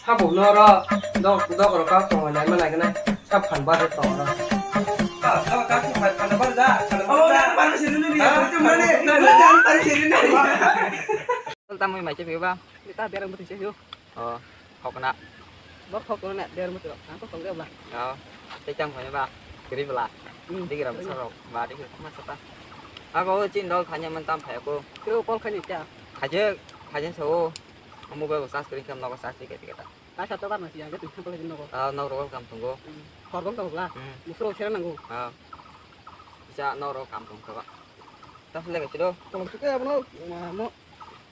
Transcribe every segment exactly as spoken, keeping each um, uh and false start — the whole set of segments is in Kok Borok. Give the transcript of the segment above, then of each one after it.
Sabo noro dok dok ro ka tong nai ma nai nai. Sab phan ba de tong ro. Dok ka tong nai phan ba da. Oh, na phan se ni ni. Tamui mai che ba. Ni ta berang betul che yo. Oh, hok na. Bor hok na berang betul. Ang ko tong ba. Oh, te chang phai ba. Kiri bla. Hmm. Digi ram sa ro. Ba digi ma sa ta. Ako chin dol khanya man tam phai ko. Kiri kol khanya cha. Khaje khaje so. Mobile bo charge kiri kam nogo charge dike dike ta. Kaisa to barna siyang ke twi sample din nogo. Ah, nok rogo kam tongo. Hmm. Hor bong tongo bla. Hmm. Musro sera nango. Ah. Bisa nok rogo kam tong kaba. Tam sele kachiro. Tolong suka ya bono. Ma mo.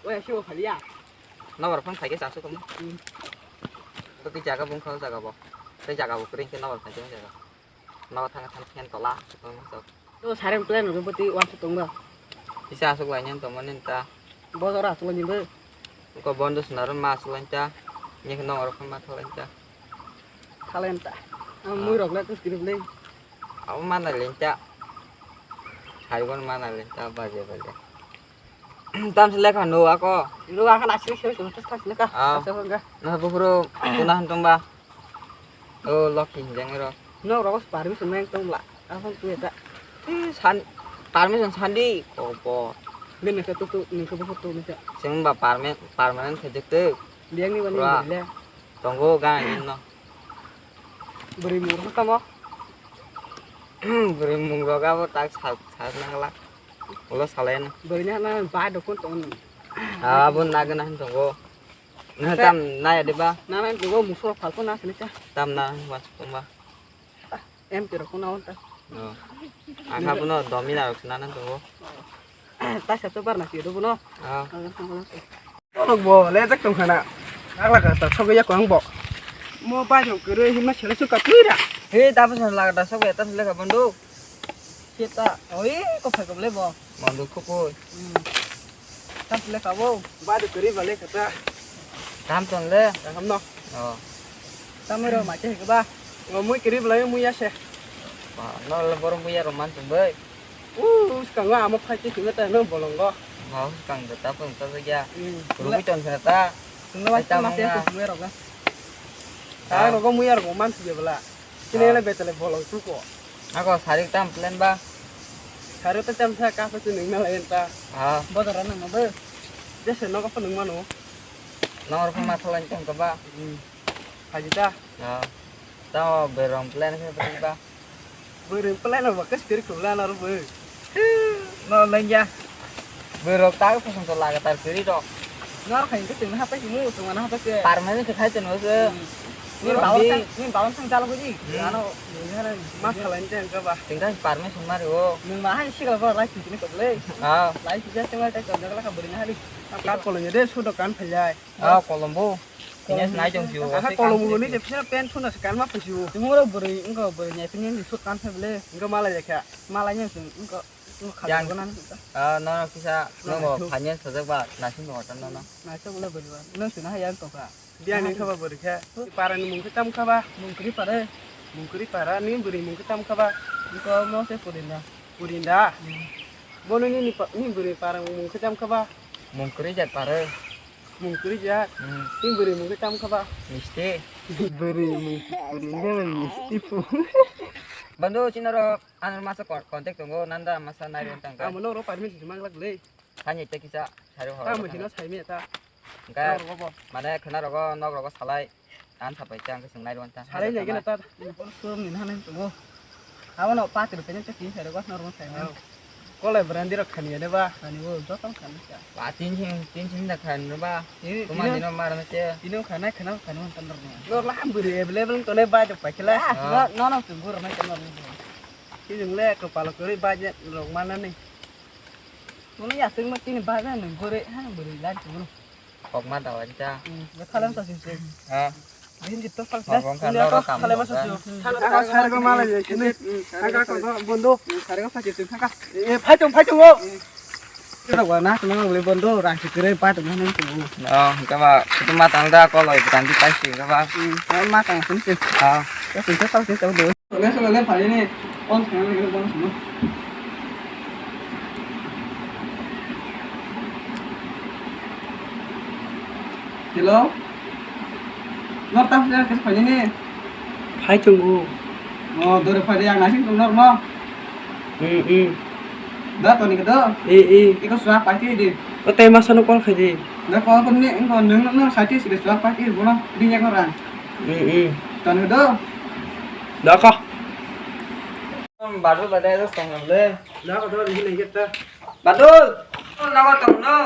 Oya siwo khaliya. Nabar phang thaike sa su komo. Hmm. To ki jaga bung khal jaga bo. Te jaga bo kring ke nabar phang jaga. Nawa thang thang phen tola, sukang masuk. To sarem plan ro boti wan su tong ba. Isa asuk lai nyen to monin ta. Bo jora asuk lai nyen be. Ko bondo sunaron ma asuk lai ta. Nyek nong oro phama thalai ta. Thalai ta. Am mui rok le tus kirip le. Abo mana lenta. Hai gon mana lenta baje baje. Tam se lekha no ako. No ako na sik sik sik tas lekha. Ah. Sa sa ga. Na buhuru tuna hantum ba. Oh, Loki hinjang ro. No rogo permission nang tong la. Asal tu eta. Eh, san permission sandi kopo. Nini ke tu tu nini ke buhur tu nini ke. Sing ba permanent permanent khe jek tu. Biang ni wani le. Tongo ga ni no. Beri mur tamo. Beri mung roga bo tak sa sa nang la. Ulo salayan. Beri na na ba dokon tong. Ah, bo nagana han tongo. Nah, tam naya deba. Nana dugo musuk falko na sini cha. Tam na mas kumba. Em tiro kuna onta. Oh. Angka buno domina rok nana dugo. Ta sa to barna si do buno. Ah. Torok bo le jak tong khana. Agla ka ta sogo ya ko ang bo. Mo ba jo kere hima sele su ka pira. He ta pa sa la ta sogo ya ta sele ka bondo. Kita, oi, ko phai ko le bo. Mandu khukui. Hmm. Tam le ka bo. Ba du kri ba le kata. Tam ton le. Tam no. Oh. Tam ro ma che ba. O mui kri ba le mui ya se. Ba, no le bor mui ya ro man tum bai. U, skang wa amo phai che kinga ta no bolongo. Ba, skang da ta pun ta ya. Hmm. Rubi ton sa ta. Tung ba ta ma se ko mui ro ga. Ta ro go mui ya ro man tu je bala. Chini ele betale bolong tuko. Ako sari tam plan ba? Sari ta tam sa ka sa chini na lain ta. Ah. Bodor nang no be. Jese no ko nang mano. Nang ro ma tholan tam ka ba? Hmm. Haji ta. Ah. Tamo berong plan khe ba? Berong plan ba kas kiri khula na ro be. No lengya. Borok tak phosong to lagatar kwrwi rok. Nor khain ke tengna hapai sini, tengna hapai ke. Permanent khe khai tengno se. Hmm. Ni bawang sang, ni bawang sang jalo buji. Hmm. Ano, ni hana mas khalai ni tengka ba. Tengka permanent sung mari o. Nung ma hai sikla ba lai sini ko le. Ah. Lai sini tengka tengka jagala ka buri na hari. Ka kolom de sudo kan phai jai. Ah, kolom bo. Ini senai jong sio. Aha kolom ni je pisa pen thuna se kan ma phai sio. Tengoro buri, engko buri nyai pini ni sut kan phai bele. Engko mala ya kha. Mala nyai sung, engko. Yang, ah, no, kisa, no, finance sajak ba, naising tongo ta, no, no. Naising tongo le bwrwi ba. Nwng sino hai yang tongkha. Biang ni khaba bwrwi khe. Para ni mung khe tam khaba. Mungkri para. Mungkri para ni bwrwi mung khe tam khaba. Ko mo se Purinda. Purinda. Hmm. Bono ni ni pa-, ni bwrwi para mung khe tam khaba. Mungkri jat para. Mungkri jat. Hmm. Ni bwrwi mung khe tam khaba. Misti. Bwrwi mung, Purinda misti pu. Bando chinaro. Ano masa con-, contact tongo, nanda masa nai rw tang kha. Amo nok rok permission se manglak le. Sani te kisa sari horo. Tamo hino sai me ta. Engka nok rogo bo. Mane khna rogo, nok rogo salai. An sapai ta, engka sung nai rw ta. Salai le gena ta. Pon surum ni nane tongo. Amo no patri te te tin sari go nok rogo sai me. Kolai brandi rok khani ne ba. Khani bo joto khani ta. Ba tin sing, tin sing da khani ba. Kuma dino mar ne te. Ino khana khana khani on tan rok. Nok la ham buri available to ne ba jok pa kila. No no tung bur na kan. Chwng le kwpalo kwrwi budget rok manani. Munu yaswk ma chini budget nwng kwrwi ha bwrwi lai chwngno. Kok ma da wani ta. Hmm, ya khalam sa sisi. Ha. Din jitto sal sal. Kok wngkha norok kam khalam sa sisi. Thangka sargo malai je kini. Thangka ko bondo. Sargo sa sisi thangka. E phai tong phai tong o. Kira wa na kena beli bondo rang si kere pa tong nang tong. Oh, hingke ba kutu matang da koloi brandi pai si hingke ba. Hmm, ma tang sini sih. Ah. Ya sini sal sini tahu deh. Sole sole le phai ni. On sini le bon sini. Hello. Nor tam sila kes phai ni. Phai tongo. O, dore phai yang nasing tung nor mo. Hmm, hmm. Da to ni kedo. Eh, eh. Iko suak pai ti di. O tai masa no call khai di. Da call kon ni, ko nung nung sai ti sila suak pai ti bono. Di ya ko rang. Hmm, hmm. To ni kedo. Da ka. Badul badai dos tong le. Da ka do ni le geta. Badul. Nawa tong no.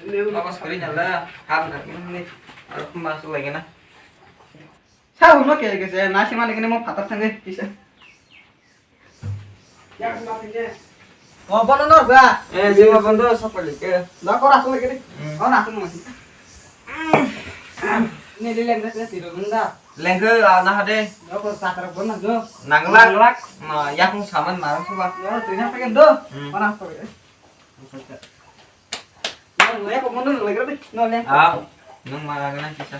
Nawa sekali nyala. Ham nak ni. Aku masuk lagi na. Sa uno ke ke se na si mane kene mo phatar thange kisa. Ya sma thange. O bono nor ba. Eh, sima bondo sa pali ke. Na ko rasu lagi ni. Hmm. O rasu mo. Ni le leng se tiro nda. Lengke ana hade. Na ko sakra bono jo. Nanglak. Nanglak. Ma yakung saman marang suba. Ya tu nya pegen do. Hmm. Mana ko. Nang le ko mono le grade no le. Ah, nang mara gana kisa.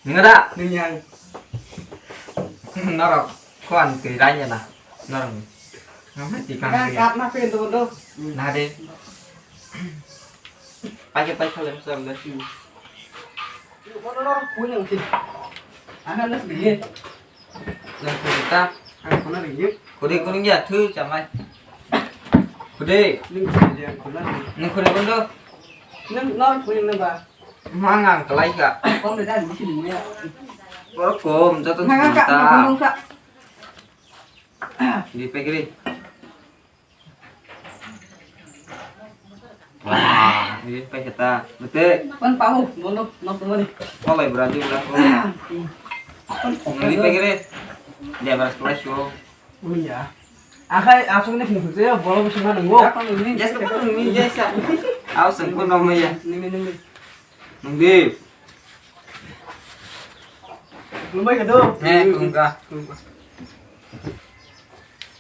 Ningara. Ningyang. Norok kuan ke ranya na. Norok. Nang mati kan. Nang kap na pe do do. Na de. Pakai pakai le masa le. Mono norok kunyang sih. Akan das begini. Nang khuri ta. Ang khuna ringgit. Khuri khuri ya thu chamai. Khuri. Ning khuri ya khuna ringgit. Nang khuri bondo. Nang nor khuri nang ba. Mang ang kelai ka. Kom de dan bisi ning ya. Por kom jatuh nang ka ta. Nang ka. Di pegiri. Wah, ini pakai ta. Betul. Pan pau, bono, nok temani. Kolai berarti udah. Ini pakai deh. Dia beras kelas yo. Oh iya. Akai asuk ni sing sing ya, bolo bisa mana ngo. Ya kan ini. Ya sekarang ini ya sa. Awas sengkun nama ya. Nimi nimi. Nungdi. Lumbai ka do. Eh, kungka.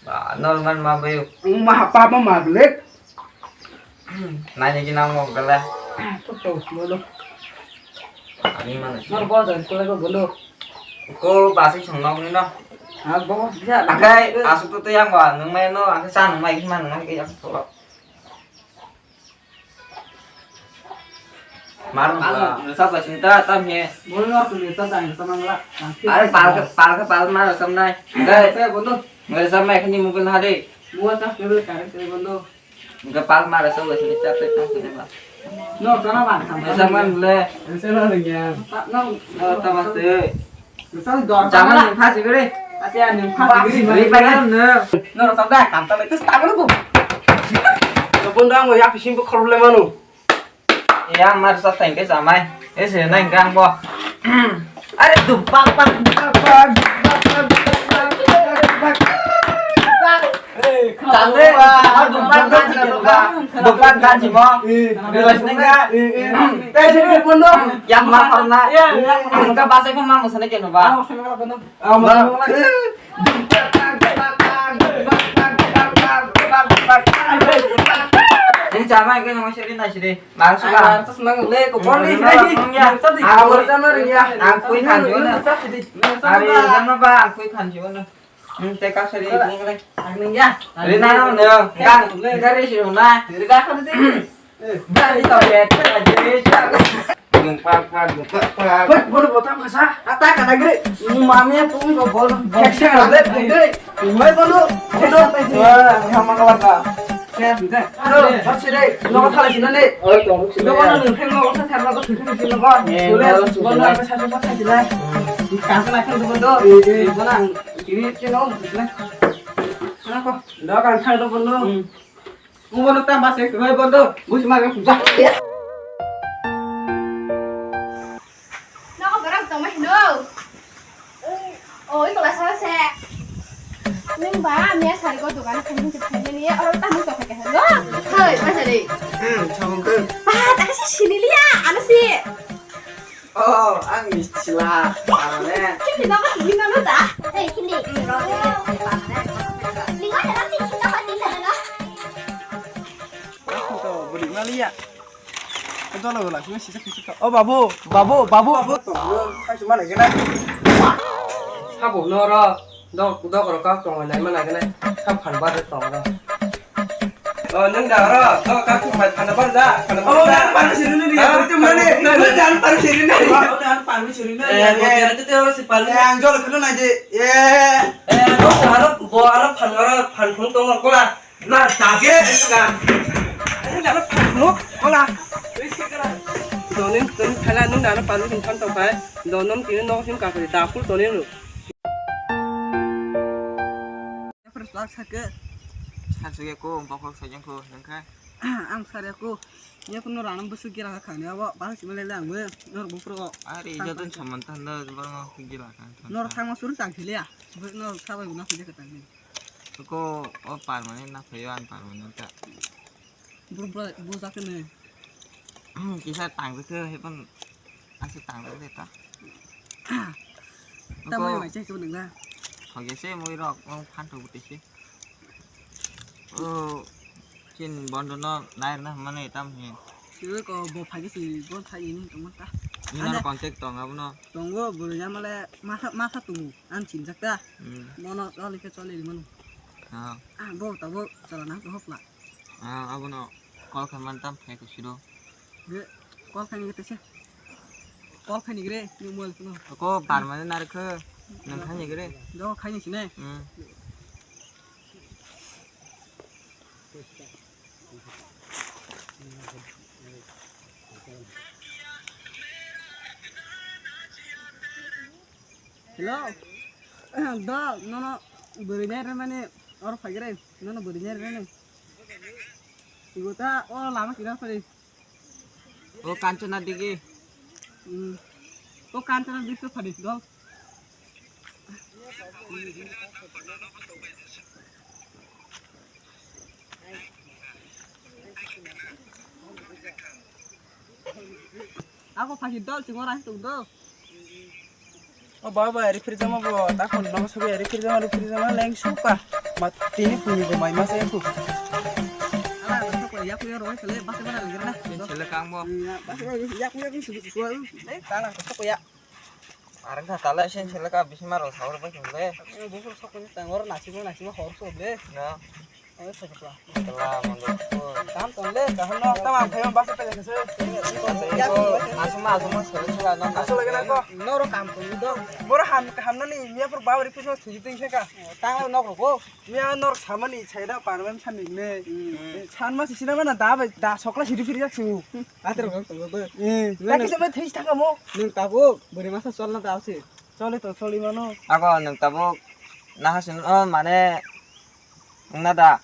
Ba, normal ma bayo. Ma pa ma ma lek. Nanya gina mo gala. To to bolo. Ani mana? Nor bol dan kula ko bolo. Ko basi song nok ni no. Ha bo ja. Akai asuk to yang ba nung mai no, akai sa nung mai ki man nung ke yang to. Mar ba. Ang rwchap bai sini ta tam he. Bol no tu rwchap dang rwchap mang la. Are pal ke pal ke pal mar rwchap nai. Dai. Saya bondo. Ngai rwchap mai khani mobile ha de. Mua ta ke bel kare saya bondo. Ngai pal mar rwchap bai sini chat te tam sini ba. No tana ban tam. Rwchap man le. Rwchap na ringya. Ta no. Oh, tamaste. Jaman ni phasi gre. Ate ani phasi gre. Ri pagan no. No, no, sabda kam ta tu sta gre bu. No pun dang ya fishing bu khorle manu. Ya mar sa tang ke samai. Ese nang gang bo. Are dupak pak dupak pak. Tande, dukan kan sih, dukan kan sih mo. Relax nih enggak? Eh, eh. Teh sini pun dong. Yang lapar nak. Iya, iya. Enggak bahasa pun mau sana kena, Pak. Ini sama kayak nama sih, Rina sih. Langsung lah. Terus nang le, kok boleh sih? Aku sama Rina. Aku ikan juga. Hari sama Pak, aku ikan juga. Hmm, teka sari ini kali. Ang ya. Rina nang dong. Kan, dari sini mana? Dari dah kan itu. Dari toilet aja. Nung pak pak nung pak pak. Woi, bono botam kasa. Ata kana gre. Mami yang pun ko bol. Keksa kana gre. Woi, bono. Bono. Wah, sama kawan ka. Keksa. Aduh, masih deh. Lo kata lagi nanti. Oh, tunggu sini. Lo mana nung peng lo kata karena tuh sini sini lo. Boleh, boleh apa satu kata sini. Kasa nak kan tuh bono. Bono. Ini chino, nah. Mana ko? Dokan khai do bondo. Hmm. Mo bondo tam bas ek roi bondo. Buji mar ga puja. Nogo borok tongma hino. Oi, kola sara se. Nung ba, miya sari ko dokan khai hing khai ni, oro ta nung to khai hino. Hoi, ba sari. Hmm, chong ko. Ba, ta si sini liya, ano si. Oh, ang michila. Ano ne? Hindi na kasi hindi na da. Hey, hindi. Hindi na kasi hindi na da. Ako to, buli maliya. Ito lo la, kung sisa kisa ka. Oh, babu, babu, babu. Babu to, kaisa mana gina? Sabo noro. Dok, dok rok kok tongo nai mana gwnai. Kha phan ba de tongo. Oh, nung da oro, to ka ku mai phana bar da, phana bar da. Oh, dan paru siri ni, ha? Itu mana? Lu dan paru siri ni. Oh, dan paru siri ni. Eh, ya, bo ya. Kira tu orang si paru. Eh, ang jol kena na je. Eh. Eh, bo aro, bo aro phan aro phan phung tong kola. Na, dage, na. Eh, na phan phung kola. Donin, donin khala nung da aro paru siri phan tong pai. Donom tini nok sim ka kuri da kul donin lu. First vlog sake. Sake ko, bokol sajang ko, nengka. Ang sare ko. Ya kuno ranam busu gira ka khani abo, bahas mele le ang we, nor bupro. Are, ija don saman tanda, bang aku gira kan. Nor thang masur chang khili ya. Nor sabai guna khili ka tang ni. Ko, o permanent na phayo an permanent ka. Bro, bro, bu jak ni. Kisa tang ke hepan. Aswk tang rw de ta. Tamo mai chai kebo nang na. Hoge se moi rok, o phan thok bwtwi se. O chin bondo no nai rwna hwnmani tam hin. Yo ko bo phagi si bo thai ini tong ta. Ni no contact tong abono. Tongo bwrwi ya male masa masa tungu an chinjak ta. Hmm. Mono choli khe choli manu. Ah. Ah, bo tabo chala na hokla. Ah, abono call khaman tam phai ko siro. Ge, call khaini gete se. Call khaini gre, ni mobile phone. Ko permanent nar khe, nang khaini gre. Do khaini sine. Hmm. Hello. Do, nono bwrwi nai rwmani oro phai gre, nono bwrwi nai rwmani. Igo ta o lama kira phai. O Kanchana digi. Hmm. O Kanchana digi phai do. Ako phai dol singo rai tung do. O baba, refri jama bo, takon no sabi refri jama, refri jama leng suka. Mat tini puni bo mai masa aku. Ala, so ko ya ku ya roi sele, bas mana lagi na. Sele kang bo. Ya, bas mana ya ku ya ku sudu sudu. Eh, tala, so ko ya. Arang ka tala sen sele ka bisi maro saur ba kule. Eh, bukul so ko ni tangor nasi mo, nasi mo hor so le. Na. Oy, sakla. Sakla, mangga, pun. Kam tong le, kaham no. Tama, phayo, basa pele kese. Asuma, asuma, sele, sele, no, asuk lagi na ko. Noro kam tong do. Boro ham, ham nani, miya pur bawa ri puso, siji ting seka. Tang nok roko. Miya nor samani, chaida, parman sani ne. Hmm. San ma sisi na mana, da, da, sokla siri firi jak su. Ater ko tong do. Eh, lagi sampai this taka mo. Nung tabuk, beri masa sol na da si. Soli to, soli mano. Ako, nung tabuk, nahasin, oh, mane, Wngna da?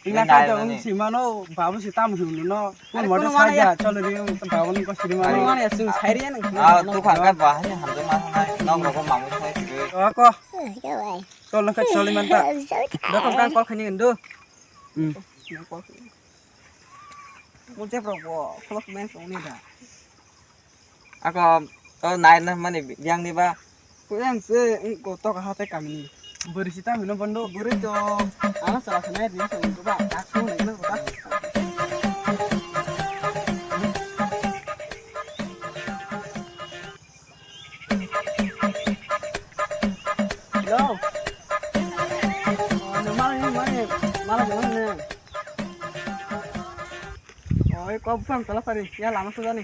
Wngna kha da, wng si mano, babu si tam hwn no. Kon motor sai da, cholo ri, babu ni ko siri mano. Mano ya, sung sai ri ya nang. Ah, tu kha ka ba, hai hamjak ma nai, nok rok mamu sai siri. Ako. Chol nang kha choli man ta. Dokon kang kol khani ndo. Hmm. Mo je pro ko, kholok men song ni da. Ako, o nai na mani yang ni ba? Ko yang se, ko to ka hate kamini. Beri sita mino bondo. Beri to, ana sala sene ni so ba, tak so ni na ba. Yo. Oh, no mani, mani, mala jalan ne. Oi, kok buphang tola sari, ya lama sujani.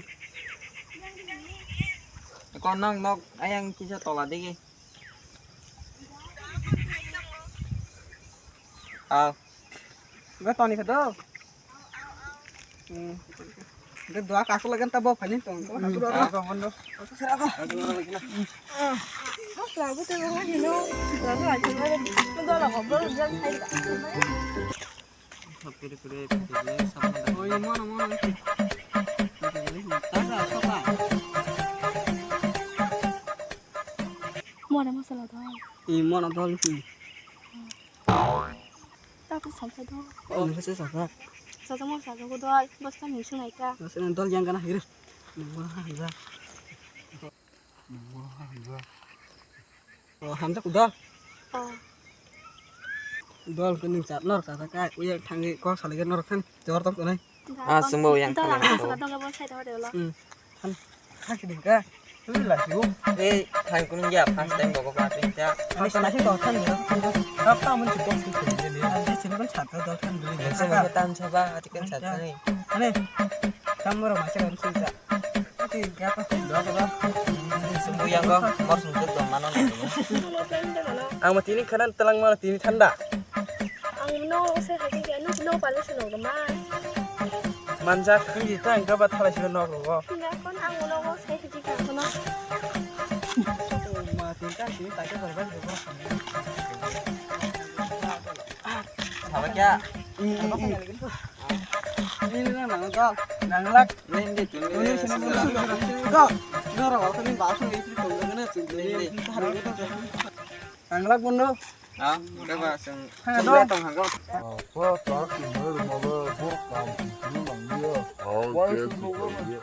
Kon nang nok ayang kisa tola digi. Ah. Ga toni kha do. Hmm. Ga dua kaso lagan ta bo phani tong. Kaso do. Ah, tong do. Kaso sira ko. Kaso lagu te ga hino. Ga ga ai ko. Ga la ko bro jang sai ga. Sab kiri kiri kiri sab mana? Oh, ini mana, mana itu? Taga, soka. Mana masalah dah? Ini mana dah itu? Tak sampai dah. Oh, ini saya sabar. Saja mau saja aku dah, bos kan ini sungai kah? Bos ini dol yang kena hiris. Wah, dah. Oh, hamjak dol. Oh. Dol kini chat nor kata kai, uya thangi kok salai nor khan jor tong tonai. Ah, sumbo yang kali. Dol, dol, dol, bol sai dol, dol. Hmm. Han, ha kini ka. Ei, thain kunung ya, first time bogo ba thain ta. Ani sana sih dokan dulu. Apa mun cukup sih kerja dia? Ada sini kan satu dokan dulu. Yang sama kita sama, ati kan satu nih. Ani, kamu rumah saya kan sih. Ati apa sih? Dua apa? Sembuh yang kok, mau sungkut dong, mana nih? Ang mati ini kanan telang mana tini thanda. Ang no se haji ke no no palu sino gama. Manjak kri ta engka ba thalai sino nok rogo. Ina kon ang no go se haji ka kono. Ma tin ta sini ta ke bar bar rogo. Sabe kya? Ini na nang ka. Nang lak. Ini ini tu. Ini sini. Go. Go ro ko ni ba sini itu tu. Ini tu hari itu. Nang lak bondo. Ah, udah ba sing. Hang do. Tong hang go. Apa tak ini malah bor kam itu nang dia. Why itu nang dia?